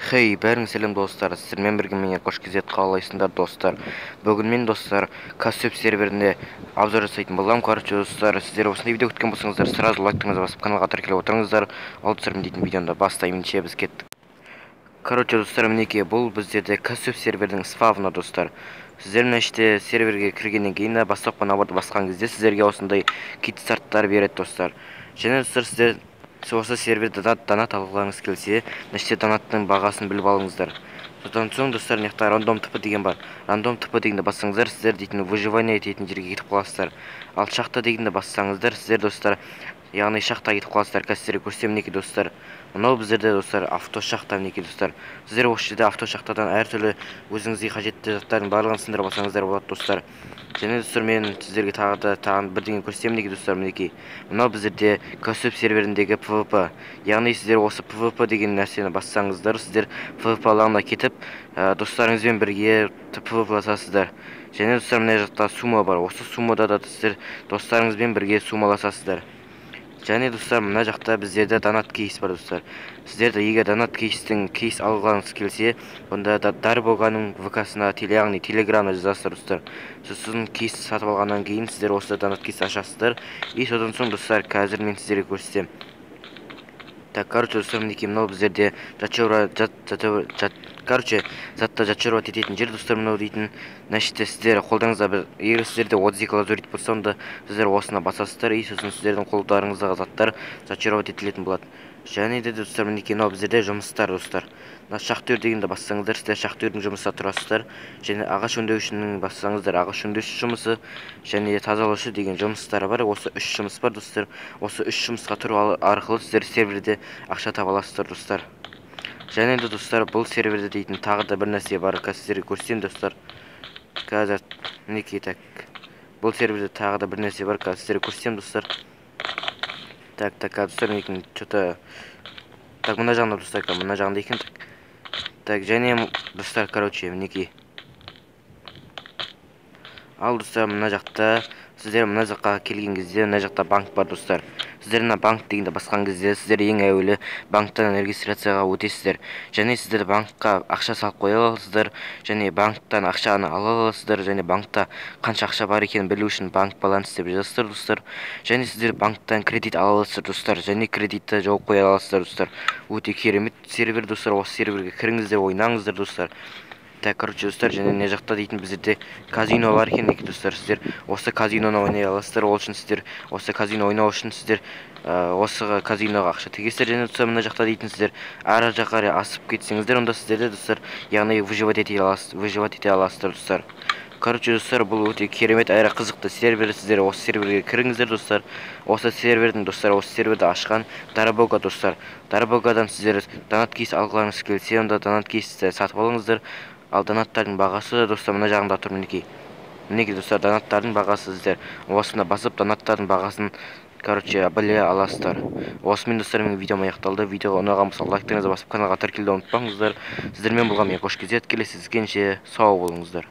Хей, бәріңе сәлем достар, сіздермен бірге мен Қош KZ. Қалайсыңдар, достар? Бүгін мен, достар, Кассөп серверінде обзор жасайтын боламын. Короче, достар, сіздер осындай видео күткен болсаңыздар, сразу лайктарыңызды басып, каналға тіркеліп отырыңыздар. Ал достар, мен дейтін видеоны бастаймын, біз кеттік. Короче, достар, мінекей, бұл біздерде Кассөп сервердің спавны, достар. Сіздер мына іште серверге кіргеннен кейін бастапқы наборды басқан кезде сіздерге осындай кит старттар береді, достар. Және, достар, сіздер осы серверде донат алғыларыңыз келсе, мына жерде донаттың бағасын біліп алыңыздар. Содан соң, достар, мына жақта рандом ТП деген бар. Рандом ТП дегенді бассаңыздар, сіздер дейтін выживание дейтін жерге кетіп қаласыздар. Ал шахта дегенді бассаңыздар, сіздер, достар, яғни шахтаға кетіп қаласыздар. Қазір сіздерге көрсетемін, мінекей, достар. Мынау біздерде, достар, автошахта, мінекей, достар. Сіздер осы жерде автошахтадан әртүрлі өзіңізге қажетті заттардың барлығын сындырып алсаңыздар болады, достар. Және, достар, мен сіздерге тағы да тағы бірдеңе көрсетемін, мінекей, достар, мінекей. Мынау біздерде Кассөп серверіндегі PvP. Яғни сіздер осы PvP деген нәрсені бассаңыздар, сіздер PvP алаңына кетіп, достарыңызбен бірге PvP-ласасыздар. Және, достар, мына жақта сумо бар. Осы сумода да сіздер достарыңызбен бірге сумоласасыздар. Және, достар, мына жақта біздерде донат кейс бар, достар. Сіздерде егер донат кейстің кейс алғыларыңыз келсе, онда Дарбоганың ВК-сына, яғни Телеграмына жазасыздар, достар. Сосын кейс сатып алғаннан кейін сіздер осы донат кейс ашасыздар. И содан соң, достар, қазір мен сіздерге көрсетемін. Так, короче, достар, мінекей, мынау біздерде короче, затты зачаровать ететін жер, достар, мынау дейтін. Мына жерде сіздер қолдарыңызда бір, егер сіздерде 32 лазурит болса, онда сіздер осыны басасыздар, и сосын сіздердің қолдарыңыздағы заттар зачаровать етілетін болады. Және де, достар, мінекей, мынау біздерде жұмыстар, достар. Мына шахтер дегенді бассаңыздар, сіздер шахтердің жұмысына тұрасыздар. Және ағаш өңдеушінің бассаңыздар, ағаш өңдеуші жұмысы және тазалаушы деген жұмыстар бар. Осы үш жұмыс бар, достар. Осы үш жұмысқа тұру арқылы сіздер серверде ақша таба аласыздар, достар. Және де, достар, бұл серверде дейтін тағы да бір нәрсе бар. Қазір сіздерге көрсетемін, достар. Қазір мінекей, так. Бұл серверде тағы да бір нәрсе бар. Қазір сіздерге көрсетемін, достар. Так, так, достар, мінекей, что-то. Так, мына жағында, достар, мына жағында екен, так. Так, және, достар, короче, мінекей. Ал, достар, мына жақта сіздер мына жаққа келген кезде мына жақта банк бар, достар. Сіздер мына банк дегенді басқан кезде сіздер ең әуелі банктан регистрацияға өтесіздер. Және сіздер банкқа ақша салып қоя аласыздар, және банктан ақшаны ала аласыздар, және банкта қанша ақша бар екенін білу үшін банк баланс деп жазасыздар, достар. Және сіздер банктан кредит ала аласыздар, достар, және кредитті жауып қоя аласыздар, достар. Өте керемет сервер, достар. Осы серверге кіріңіздер, ойнаңыздар, достар. Так, короче, достар, және мына жақта дейтін біздерде казино бар екен, достар. Сіздер осы казиноны ойнай аласыздар. Ол үшін сіздер осы казино ойнау үшін сіздер осы казиноға ақша тігесіздер. Және, достар, мына жақта дейтін сіздер ары жаққа қарай асып кетсеңіздер, онда сіздерде, достар, яғни выживать ете аласыз, выживать ете аласыздар, достар. Короче, достар, бұл өте керемет әрі қызықты сервер. Сіздер осы серверге кіріңіздер, достар. Осы сервердің, достар, осы серверді ашқан Дарбога, достар. Дарбогадан сіздер донат кейс алғыларыңыз келсе, онда донат кейсті сатып алыңыздар. Ал донаттардың бағасы, достар, мына жағында тұр, мінекей. Мінекей, достар, донаттардың бағасы. Сіздер осыны басып донаттардың бағасын, короче, біле аласыздар. Осымен, достар, менің видеом аяқталды. Видео ұнаған болса, лайктарыңызды басып, каналға тіркелуді ұмытпаңыздар. Сіздермен болған мен Қош KZ. Келесі кездескенше сау болыңыздар.